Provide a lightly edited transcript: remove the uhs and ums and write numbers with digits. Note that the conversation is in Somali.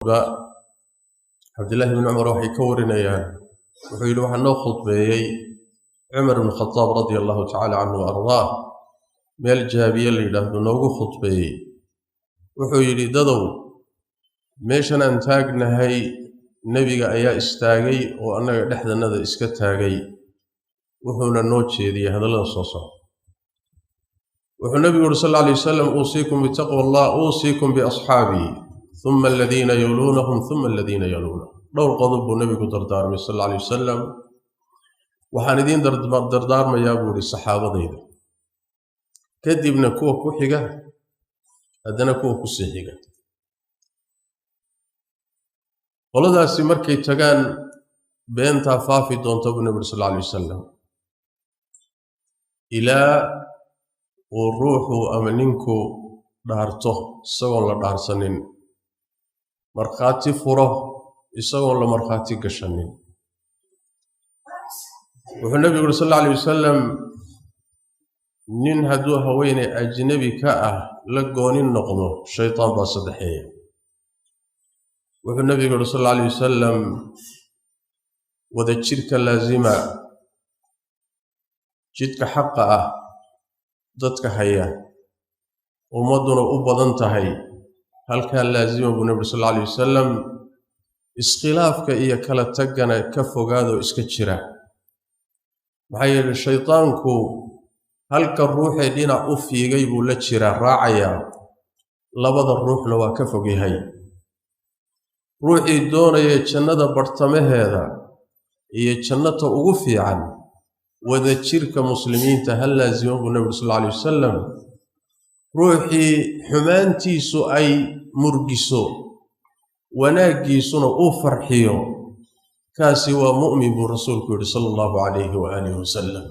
Cabdillaahi bni Cumar waxay ka warinayaan, wuxuu yidhi: waxaa noo khudbeeyey Cumar ibnu Khadaab radia allahu tacala canhu wa ardaah. Meel Jaabiye la yidhaahdo noogu khudbeeyey. Wuxuu yidhi: dadow, meeshan aan taagnahay nebiga ayaa istaagay oo annaga dhexdannada iska taagay, wuxuuna noo jeediyey hadallada soo socda. Wuxuu nebigu yuri sal alla alay wasalam: "Uusiikum bitaqwa Allah, uusiikum biasxaabii, uma aladiina yaluunahum, uma aladiina yaluunahum." Dhowr qodob buu nebigu dardaarmay sal alla alay wasalam. "Waxaan idiin dardaarmayaa," buu ihi, "saxaabadayda, kadibna kuwa ku xiga, haddana kuwa kusii xiga. Qoladaasi markay tagaan beentaa faafi doonta," buu nebi uri sal alla alay wasalam, "ilaa uu ruuxu ama ninku dhaarto isagoon la dhaarsanin, markhaati furo isagoon la markhaati gashanin." Wuxuu nebigu uri sal alla alay wasalam: "Nin hadduu haweeney ajnebi ka ah la goonin noqdo, shaytaan baa saddexeeya." Wuxuu nebigu yuri sal alla alay wasalam: "Wada jidhka laasima, jidka xaqa ah dadka haya, ummadduna u badan tahay halkaa laasima," buu nebi uri sal alla alay wasalam. "Iskhilaafka iyo kala taggana ka fogaadoo iska jira, maxaa yeelay shaydaanku halka ruuxee dhinac u fiigay buu la jiraa, raacayaa, labada ruuxna waa ka fog yahay. Ruuxii doonaya jannada bartamaheeda iyo jannata ugu fiican, wada jirka muslimiinta ha laasimo," buu nebi uri sal alla alay wasalam. "Ruuxii xumaantiisu ay murgiso, wanaaggiisuna uu farxiyo, kaasi waa mu'min," buu rasuulku yidhi sala allahu calayhi waaalihi wasalam.